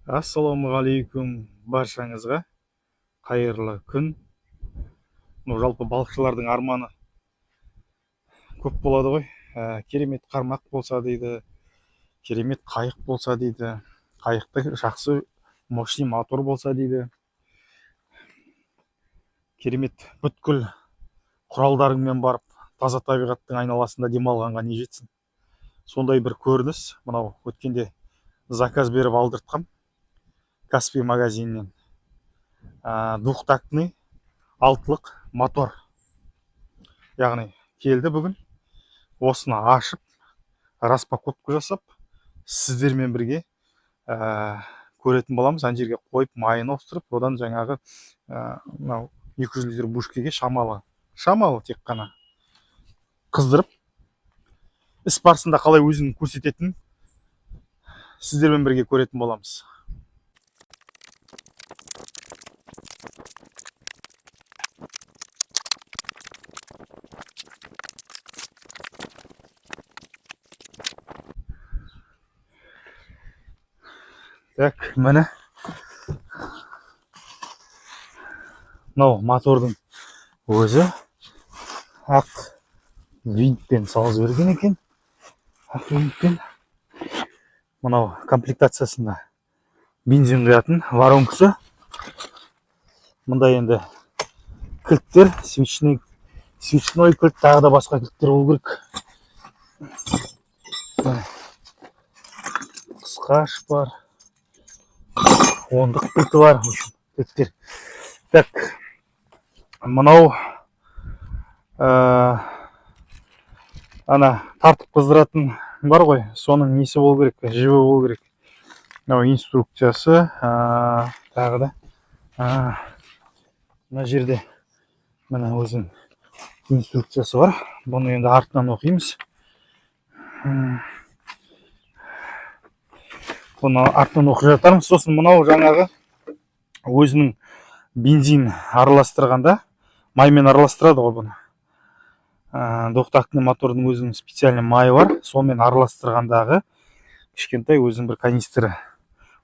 Ассалаумағалейкум баршаңызға, қайырлы күн. Мынау жалпы балықшылардың арманы көп болады ғой. Керемет қармақ болса дейді, керемет қайық болса дейді, қайықты жақсы мощный мотор болса дейді, керемет бүткіл құралдарыңмен барып таза табиғаттың айналасында демалғанға не жетсін. Сондай бір көрініс мынау өткенде заказ беріп алдыртқам Каспий магазинінен. Двухтактный алтылық мотор. Яғни келді бүгін. Осыны ашып, распаковка жасап, сіздермен бірге көретін боламыз. Ана жерге қойып, майын ауыстырып, одан жаңағы мынау 200 литр бушкеге шамалы, шамалы тек қана қыздырып, іс барысында қалай өзін көрсететінін сіздермен бірге көретін боламыз. Так, міне мынау мотордың өзі ақ винтпен салып жіберген екен. Ақ винтпен. Мынау комплектациясында бензин құятын воронкасы. Мында енді кілттер, свечной кілт, тағы да басқа кілттер болу керек. Міне. Қысқаш бар. Ондық кілті бар, в общем, кілттер. Так, мынау ана тартып қыздыратын бар ғой, соның несі болу керек, жібі болу керек. Мынау инструкциясы, тағы да, мына жерде міне өзінің инструкциясы бар. Бұны енді артынан оқимыз. Бұны артынан оқып жатармыз. Сосын мынау жаңағы өзінің бензин араластырғанда маймен араластырады ғой бұны. Двухтактный мотордың өзінің специальный майы бар. Сонымен араластырғандағы кішкентай өзінің бір канистрі.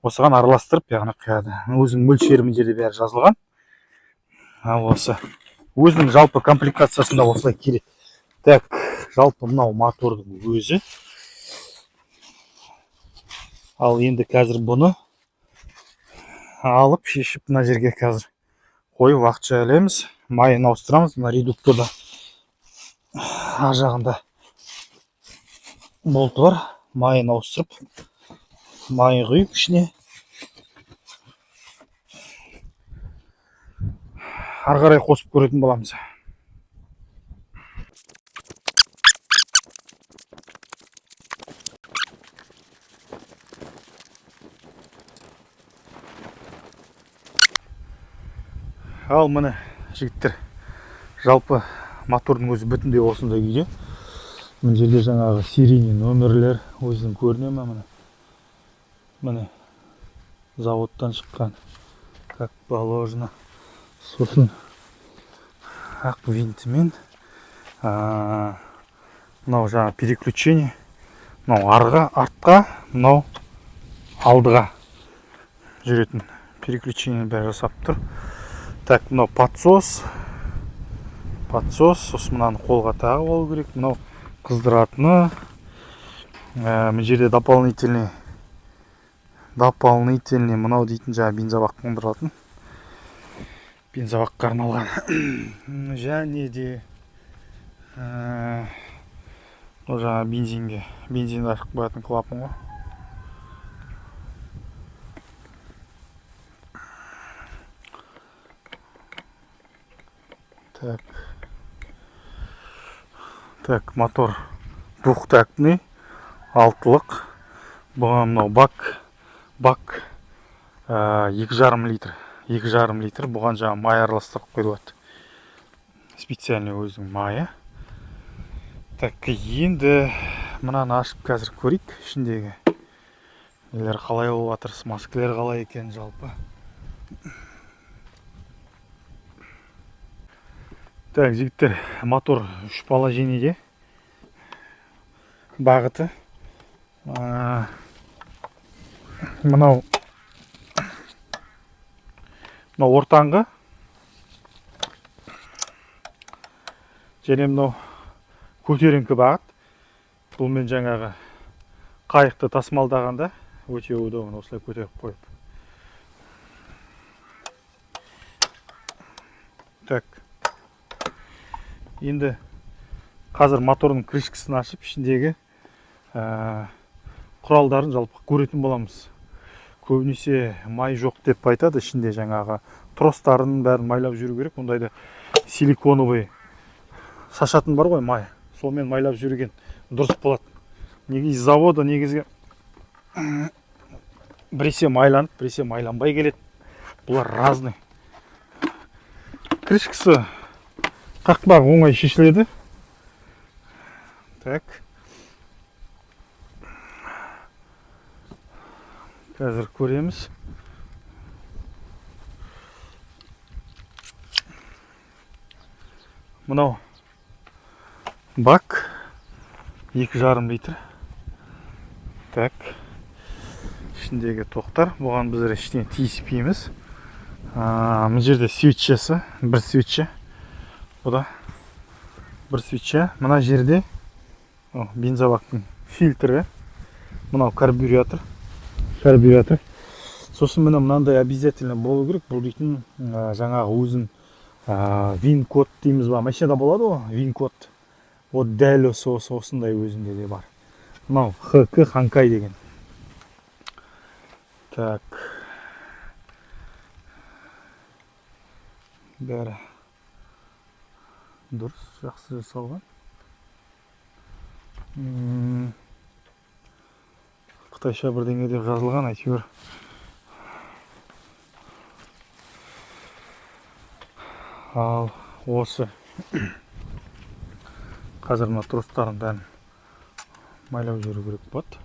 Осыған араластырып, яғни құяды. Өзінің мөлшері мына жерде бәрі жазылған. Ал осы өзінің жалпы комплектациясында осылай келеді. Так, жалпы мынау мотордың өзі. Ал енді қазір бұны алып шешіп мына жерге қазір қойып уақытша ілеміз. Майын ауыстырамыз. Мына редукторда ар жағында болты бар. Майын ауыстырып, майын құйып ішіне ары қарай қосып көретін боламыз. Ал міне жігіттер, жалпы мотордың өзі бүтіндей осындай күйде. Мына жерде жаңағы серийный номерлер өзінің көріне ме міне. Міне заводтан шыққан, как положено. Сосын ақ винтімен, мынау жаңа переключение, мынау арға, артқа, мынау алдыға жүретін переключение бәрі жасап тұр. Так, мынау подсос, подсос, сосын мынаны қолға тағып алу керек. Мынау қыздыратыны, мына жерде дополнительный мынау дейтін жаңа бензобак қондырылатын, бензобакқа арналған. Және де, мынау жаңа бензинді ашып қоятын клапан ғой. Так. Так, мотор двухтактный, алтылық. Бұған мынау бак, екі жарым литр, екі жарым литр. Бұған жаңа май араластырып қойылады. Специальный өзінің майы. Так, енді мынаны ашып қазір көрейік. Ішіндегі нелер қалай болып жатыр, смазкілер қалай екен жалпы. Так, жігіттер, мотор үш положениеде бағыты. Мынау Мынау ортаңғы және мынау көтеріңкі бағыт. Бұлмен жаңағы қайықты тасымалдағанда өте удобно осылай көтеріп қойып. Так. Енді қазір мотордың крышкасын ашып, ішіндегі құралдарын жалпы көретін боламыз. Көбінесе май жоқ деп айтады, ішінде жаңағы тростарын бәрін майлап жүру керек. Ондайды силиконовый шашатын бар ғой май, сонымен майлап жүрген дұрыс болады. Негізі завода негізгі біресе майланып, біресе майланбай келеді. Бұлар разный. Крышкасы қақпағы оңай шешіледі. Так. Қазір көреміз. Мынау бак екі жарым литр. Так. Ішіндегі тоқтар. Бұған біздер ештеңе тиіспейміз. Мына жерде свечасы, бір свеча. Бұ да бір свеча. Мына жерде бензобактың фильтрі. Мынау карбюратор. Карбюратор. Сосын міне мынандай обязательно болу керек. Бұл дейтін, жаңағы өзін, вин-код дейміз ба? Машинада болады ғой, вин-код. Вот дәл осындай өзінде де бар. Мынау ХК Ханкай деген. Так. Бәрі дұрыс, жақсы жасалған. Қытайша бірдеңе деп жазылған әйтеуір. Ал осы қазір мына тростарын бәрін майлап жүру керек болады.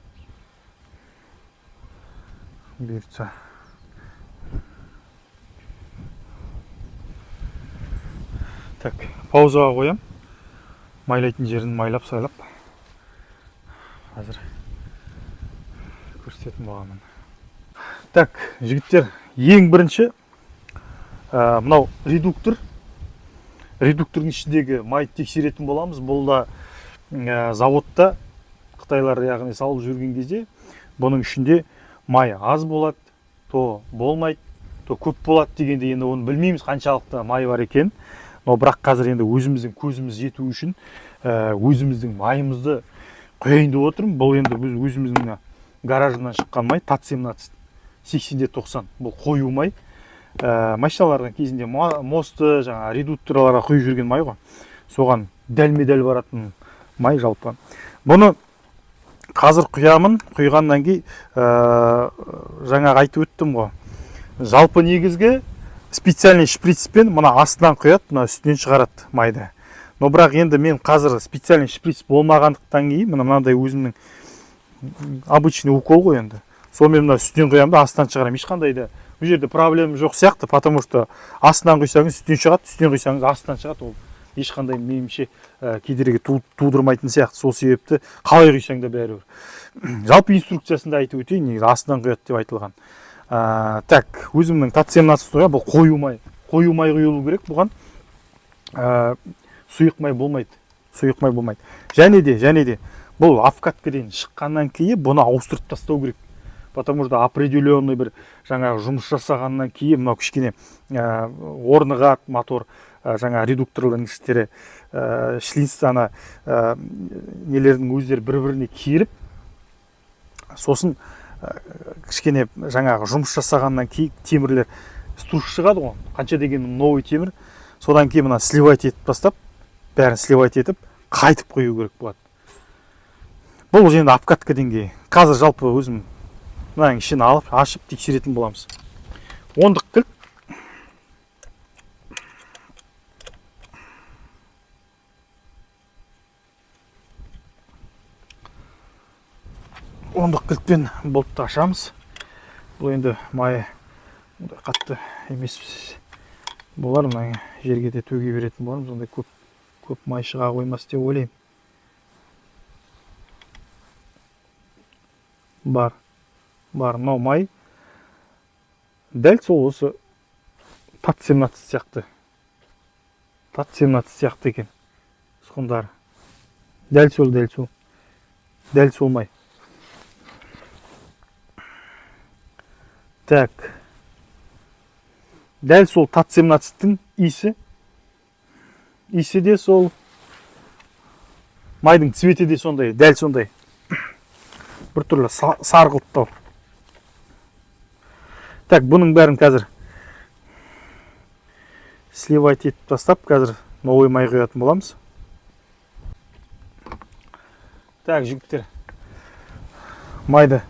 Бұйыртса. Так, паузаға қоям. Майлайтын жерін майлап сайлап. Қазір көрсететін боламын. Так, жігіттер, ең бірінші, мынау редуктор. Редуктордың ішіндегі майды тексеретін боламыз. Бұл да, заводта қытайлар, яғни салып жүрген кезде бұның ішінде май аз болады, то болмайды, то көп болады дегенде енді оны білмейміз қаншалықты май бар екен. Но бірақ қазір енді өзіміздің көзіміз жету үшін, өзіміздің майымызды құяйын деп отырмын. Бұл енді біз өзіміздің мына гаражынан шыққан май, ТАТ 17, сексенде тоқсан. Бұл қою май. Машиналардың кезінде мосты, жаңа редукторларға құйып жүрген май ғой. Соған дәлме-дәл баратын май жалпы. Бұны қазір құямын. Құйғаннан кейін, жаңағы айтып өттім ғой. Жалпы негізгі специальный шприцпен мына астынан құяды, мына үстінен шығарады майды. Но бірақ енді мен қазір специальный шприц болмағандықтан кейін мына мынандай өзімнің обычный укол ғой енді. Сонымен мына үстінен құямын да астынан шығарамын. Ешқандай да бұл жерде проблема жоқ сияқты, потому что астынан құйсаңыз үстінен шығады, үстінен құйсаңыз астынан шығады. Ол ешқандай меніңше, кедергі тудырмайтын сияқты. Сол себепті қалай құйсаң да бәрібір. Жалпы инструкциясында айтып өтейін, негізі астынан құяды деп айтылған. Так, өзімнің ТАТ 17 құя, бұл қою май. Қою май құйылу керек бұған. Сұйық май болмайды. Сұйық май болмайды. Және де бұл обкаткадан шыққаннан кейін бұны ауыстырып тастау керек. Потому что определенный бір жаңағы жұмыс жасағаннан кейін мынау кішкене, орнығады мотор, жаңа редукторлардың іштері, шлиц ана, нелердің өздері бір-біріне келіп, сосын, кішкене жаңағы жұмыс жасағаннан кейін темірлер стружка шығады ғой. Қанша деген новый темір. Содан кейін мына сливать етіп тастап, бәрін сливать етіп, қайтып құю керек болады. Бұл енді обкатка деңгейі. Қазір жалпы өзім мынаның ішін алып, ашып тексеретін боламыз. Ондық кілт. Ондық кілтпен болтты ашамыз. Бұл енді майы ондай қатты емес болар, мына жерге де төге беретін боламыз. Ондай көп май шыға қоймас деп ойлаймын. Бар. Бар, мынау май. Дәл сол осы ТАТ 17 сияқты. ТАТ 17 сияқты екен ұсқындары. Дәл сол, дәл сол. Дәл сол май. Так. Дәл сол ТАТ 17-тің иісі. Иісі де сол. Майдың цветі де сондай, дәл сондай. Бір түрлі сарғылттау. Так, бұның бәрін қазір сливать етіп тастап, қазір новый май құятын боламыз. Так, жігіттер, майды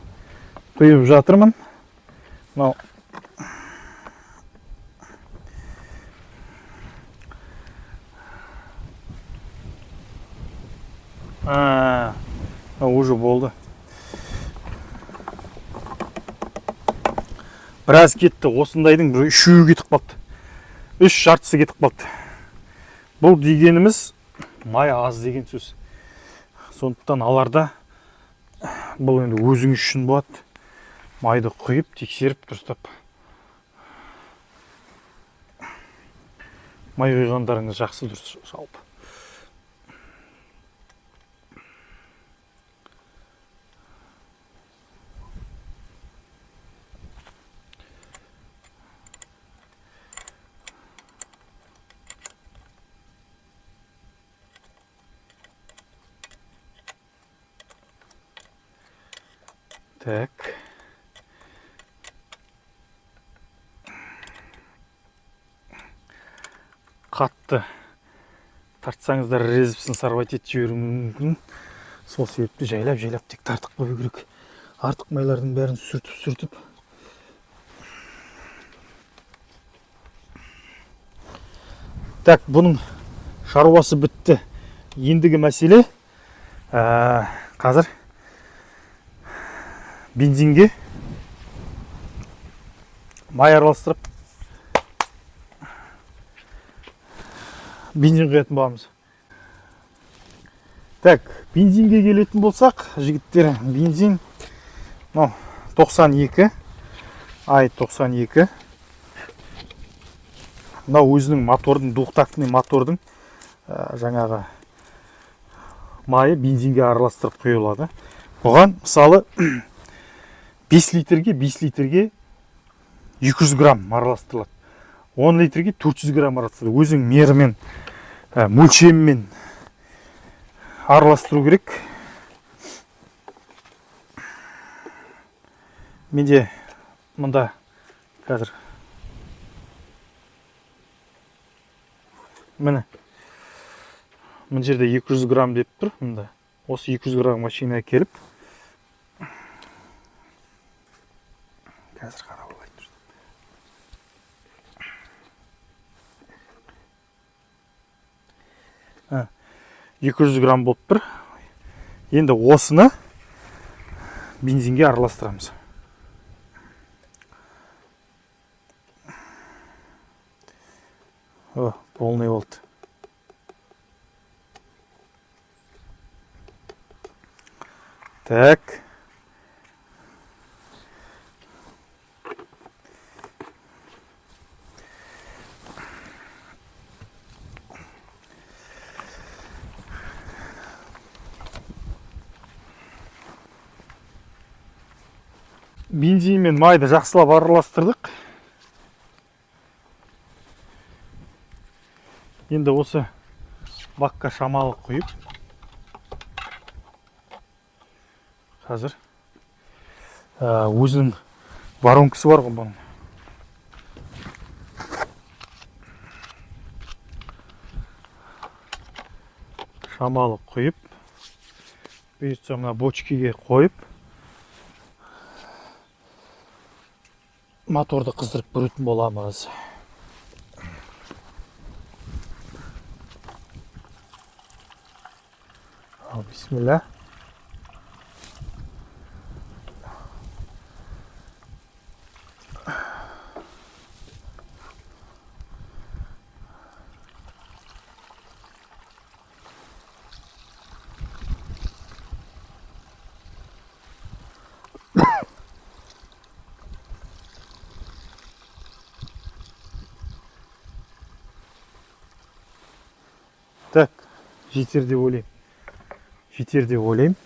құйып жатырмын. Мынау мынау уже болды. Біраз кетті, осындайдың бір үшеуі кетіп қалыпты. Үш жартысы кетіп қалыпты. Бұл дегеніміз май аз деген сөз. Сондықтан аларда бұл енді өзіңіз үшін болады. Майды құйып, тексеріп, дұрыстап май құйғандарыңыз жақсы, дұрыс жалпы. Так. Қатты тартсаңыздар резіпсін сорвать етіп жіберуі мүмкін. Сол себепті жайлап-жайлап тек тартып қою керек. Артық майлардың бәрін сүртіп-сүртіп. Так, бұның шаруасы бітті. Ендігі мәселе, қазір бензинге май араластырып бензин құятын боламыз. Так, бензинге келетін болсақ, жігіттер, бензин мынау 92, ай 92. Мынау өзінің мотордың, двухтактный мотордың, жаңағы майы бензинге араластырып құйылады. Бұған мысалы 5 литрге 200 грамм араластырылады. 10 литрге 400 грамм араластырылады. Өзің мерімен, мөлшеммен араластыру керек. Менде мында қазір міне мына жерде 200 грамм деп тұр. Мында осы 200 граммға шейін әкеліп қазір қарап алайын. 200 грамм болып тұр. Енді осыны бензинге араластырамыз. О, полный болды. Так. Бензин мен майды жақсылап араластырдық. Енді осы бакка шамалы құйып, қазір, өзінің воронкасы бар ғой бұның. Шамалы құйып, бұйыртса мына бочкеге қойып, моторды қыздырып көретін боламыз. Ал, бисмилля. Так, жетер деп ойлаймын. Жетер деп ойлаймын.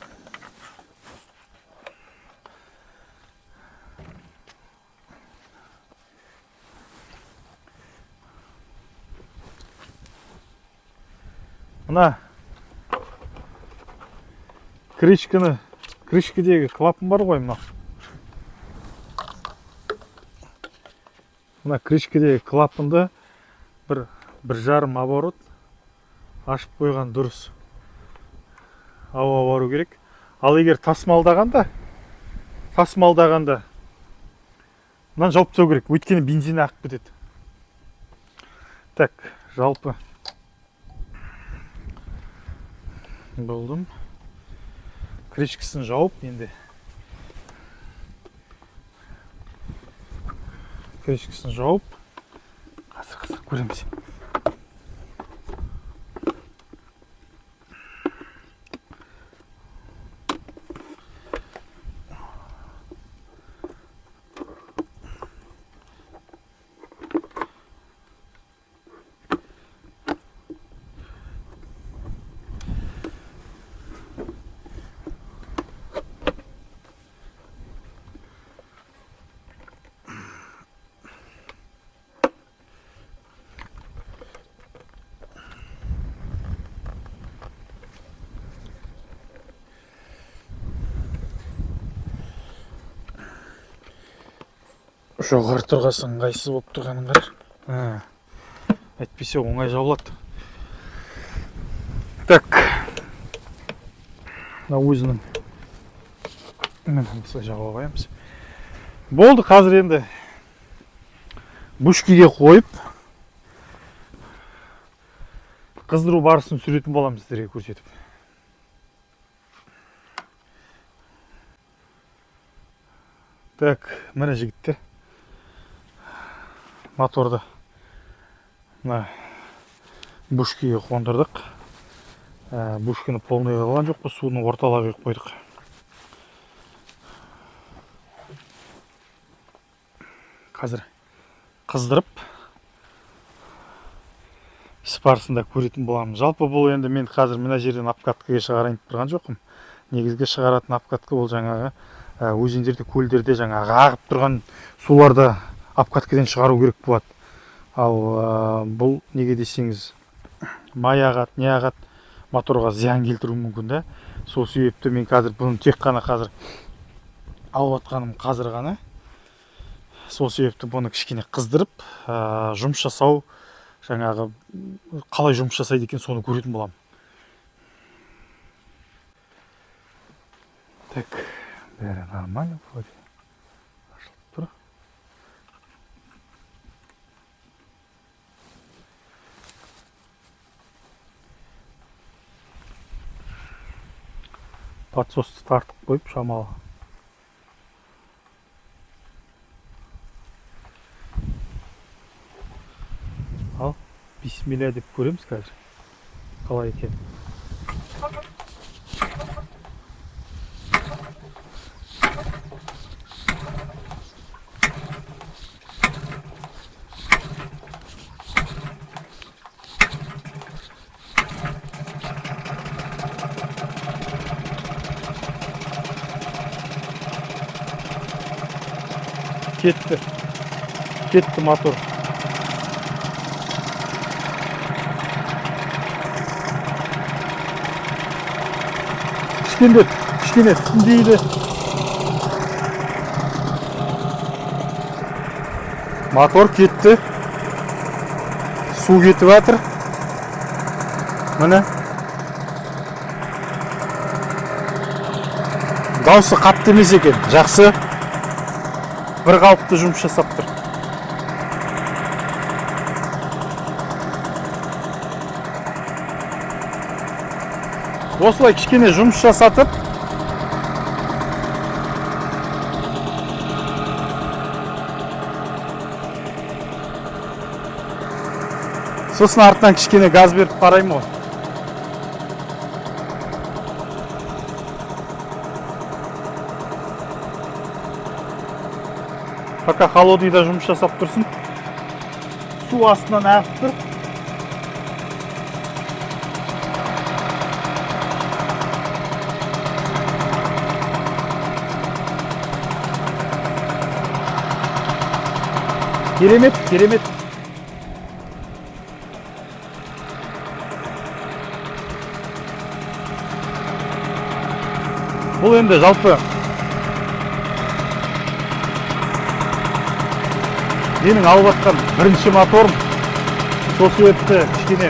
Мына крышканы, крышкадегі клапан бар ғой мынау. Мына крышкадегі клапанды 1,5 оборот ашып қойған дұрыс. Ауа бару керек. Ал егер тасымалдағанда мынаны жауып тастау керек. Өйткені бензин ағып кетеді. Так, жалпы болдым. Крышкасын жауып енді. Крышкасын жауып қазір көреміз. Жоғары тұрғасы ыңғайсыз болып тұрғанын қарашы. Әйтпесе оңай жабылады. Так. Мына өзінің міне осылай жаба қоямыз. Болды, қазір енді бушкиге қойып қыздыру барысын түсіретін боламыз сіздерге көрсетіп. Так, міне жігіттер. Моторды мына бушкиге қондырдық. Бушканы полный қылған жоқпыз, судың орталап құйып қойдық. Қазір қыздырып іс барысында көретін боламыз. Жалпы бұл енді мен қазір мына жерден обкаткаға шығарайын деп тұрған жоқпын. Негізгі шығаратын обкатка ол жаңағы өзендерде, көлдерде жаңағы ағып тұрған суларды обкаткадан шығару керек болады. Ал бұл неге десеңіз, май ағады, не ағады, моторға зиян келтіруі мүмкін да. Сол себепті мен қазір бұны тек қана қазір алып жатқаным қазір ғана. Сол себепті бұны кішкене қыздырып, жұмыс жасау, жаңағы қалай жұмыс жасайды екен соны көретін боламын. Так, бәрі нормально вроде. Ашылып тұр. Подсосты тартып қойып шамалы. Ал, бисмилля деп көреміз қазір. Қалай екен. Кетті. Кетті мотор. Кішкене, кішкене түтіндейді. Мотор кетті. Су кетіп жатыр. Міне. Дауысы қатты емес екен. Жақсы. Бір қалыпты жұмыс жасап тұр. Осылай кішкене жұмыс жасатып, сосын артынан кішкене газ беріп қараймын ғой. Пока холодныйда жұмыс жасап тұрсын. Су астынан ағып тұр. Керемет, керемет. Бұл енді жалпы менің алып жатқан бірінші моторым, сол себепті кішкене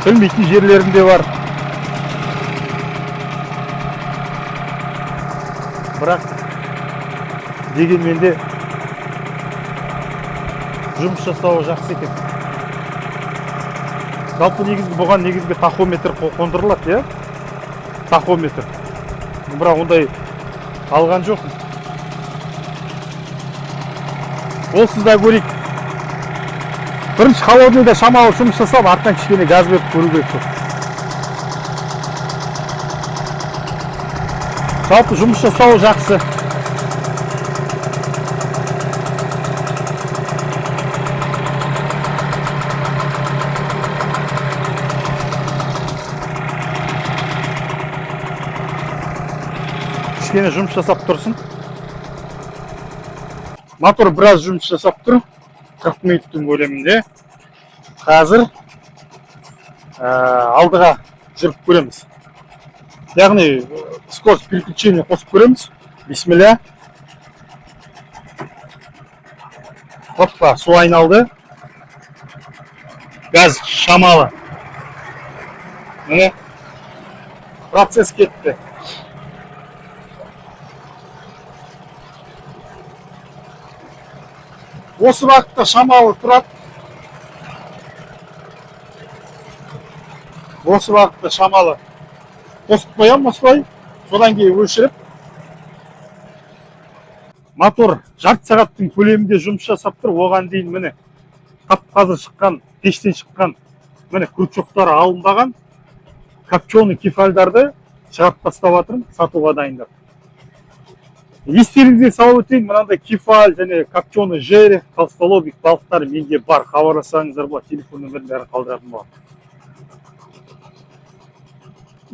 білмейтін жерлерім де бар. Бірақ дегенмен де жұмыс жасауы жақсы екен. Жалпы негізгі бұған негізгі тахометр қондырылады, иә? Тахометр. Бірақ ондай алған жоқпын. Олсыз да көрейік. Бірінші холодныйда шамалы жұмыс жасап, артынан кішкене газ беріп көру керек қой. Жалпы жұмыс жасауы жақсы. Кішкене жұмыс жасап тұрсын. Мотор біраз жұмыс жасап тұр. 40 минуттың көлемінде. Қазір алдыға жүріп көреміз. Яғни скорость переключения қосып көреміз. Бисмилля. Хоппа, су айналды. Газ шамалы. Міне, процесс кетті. Осы бағытта шамалы тұрады. Осы бағытта шамалы қосып қоямын осылай. Содан кейін өшіріп, мотор жарты сағаттың көлемінде жұмыс жасап тұр. Оған дейін міне тап қазір шыққан, пештен шыққан міне крючоктары алынбаған копченый кефальдарды шығарып тастап жатырмын, сатуға дайындап. Естеріңізге салып өтейін, мынандай кефаль және копченый жерех, толстолобик балықтар менде бар. Хабарлассаңыздар болады, телефон нөмірін бәрін қалдыратын боламын.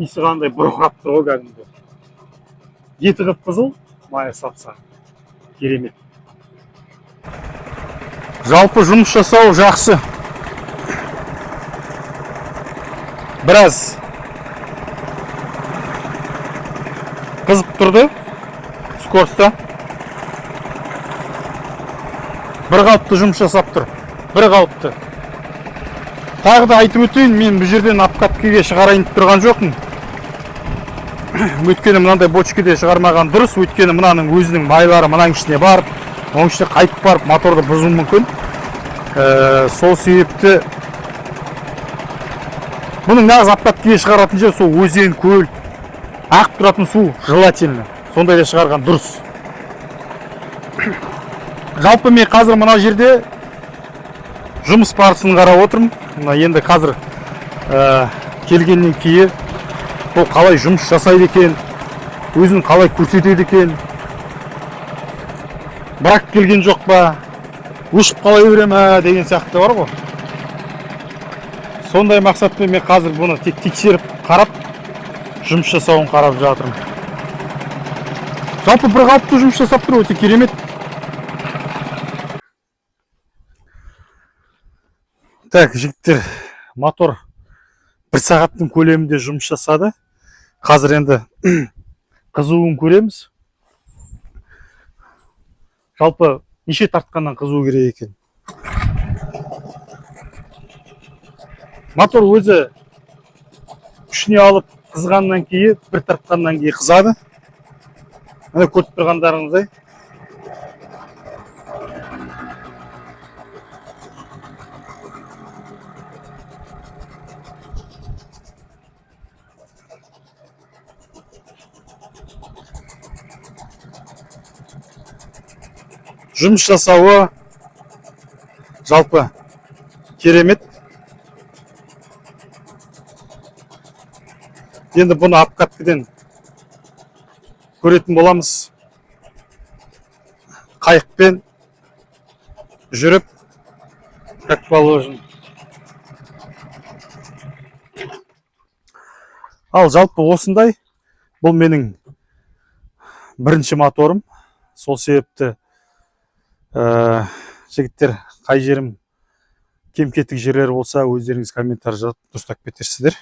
Иісі қандай бұрқырап тұр ғой кәдімгі. Еті қып қызыл, майы сап-сары. Керемет. Жалпы жұмыс жасау жақсы. Біраз қызып тұрды скоростьта. Бір қалыпты жұмыс жасап тұр. Бір қалыпты. Тағы да айтып өтейін, мен бұл жерден обкаткаға шығарайын деп тұрған жоқпын. Өйткені мынандай бочкеде шығармаған дұрыс, өйткені мынаның өзінің майлары мынаның ішіне барып, оның ішіне қайтып барып моторды бұзуы мүмкін. Сол себепті бұның нағыз обкаткаға шығаратын жер сол өзен, көл, ағып тұратын су желательно. Сондайда шығарған дұрыс. Жалпы мен қазір мына жерде жұмыс барысын қарап отырмын. Мына енді қазір келгеннен кейін ол қалай жұмыс жасайды екен, өзін қалай көрсетеді екен, брак келген жоқ па, өшіп қала бере ме деген сияқты бар ғой. Сондай мақсатпен мен қазір бұны тек тексеріп қарап, жұмыс жасауын қарап жатырмын. Жалпы бір қалыпты жұмыс жасап тұр, өте керемет. Так, жігіттер, мотор бір сағаттың көлемінде жұмыс жасады. Қазір енді қызуын көреміз. Жалпы неше тартқаннан қызу керек екен. Мотор өзі күшіне алып қызғаннан кейін, бір тартқаннан кейін қызады. Міне көріп тұрғандарыңыздай. Жұмыс жасауы жалпы керемет. Енді бұны обкаткіден көретін боламыз. Қайықпен жүріп, как положено. Ал жалпы осындай. Бұл менің бірінші моторым. Сол себепті Жігіттер, қай жерім кем кетік жерлер болса, өздеріңіз комментарий жазып, дұрыстап кетерсіздер.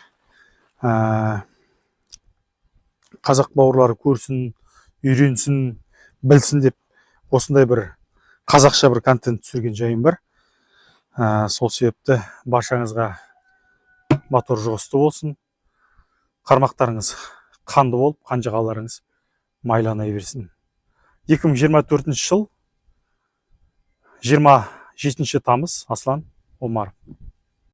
Қазақ бауырлары көрсін, үйренсін, білсін деп осындай бір қазақша бір контент түсірген жайым бар. Сол себепті баршаңызға мотор жұғысты болсын, қармақтарыңыз қанды болып, қанжығаларыңыз майлана берсін. 2024 жыл, 27 тамыз. Аслан Омаров.